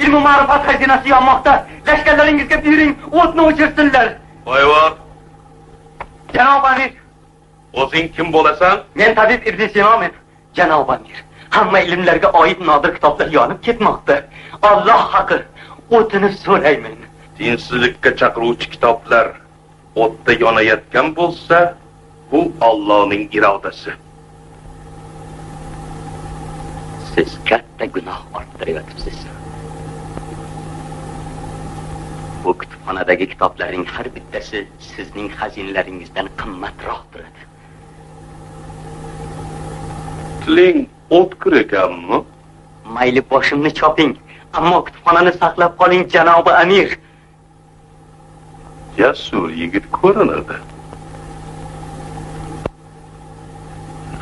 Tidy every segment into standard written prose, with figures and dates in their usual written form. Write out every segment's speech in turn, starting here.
Ilmu ma'rifat xazinasi yonmoqda. Lashkarlaringizga buyuring, o'tni o'chirsinlar. Qo'yvor. Janob amir. O'zing kim bo'lasan? Men tabib Ibn Sinomen. Janob amir, hamma ilmlarga oid nodir kitoblar yonib ketmoqda. Alloh haqi, o'tinib so'rayman. Dinsizlikka chaqiruvchi kitoblar o'tda yonayotgan bo'lsa, bu Allohning irodasi. Siz katta gunoh orttiryapsiz. Bu kutubxonadagi kitoblarning har bittasi sizning xazinalaringizdan qimmatroq turadi. Tiling o'tkir ekanmi? Mayli boshimni choping, ammo kutubxonani saqlab qoling, janobi amir. Jasur yigit ko'rinadi.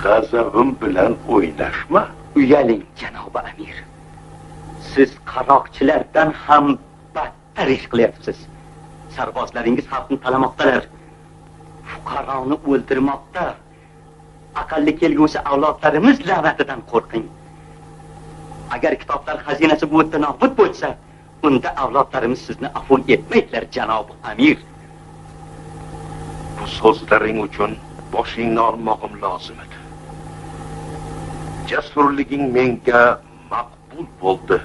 G'azabim bilan o'ynashma. Uyaling, janobi amir. Siz qaroqchilardan ham battar ish qilyapsiz. Sarbozlaringiz xalqni talamoqdalar. Fuqaroni o'ldirmoqda. Aqalli kelgusi avlodlarimiz la'natidan qo'rqing. Agar kitoblar xazinasi bu o'tda nobud bo'lsa, unda avlodlarimiz sizni afv etmaydilar, janobi amir. Bu so'zlaring uchun boshingni olmog'im lozim edi. Jasurliging menga maqbul bo'ldi.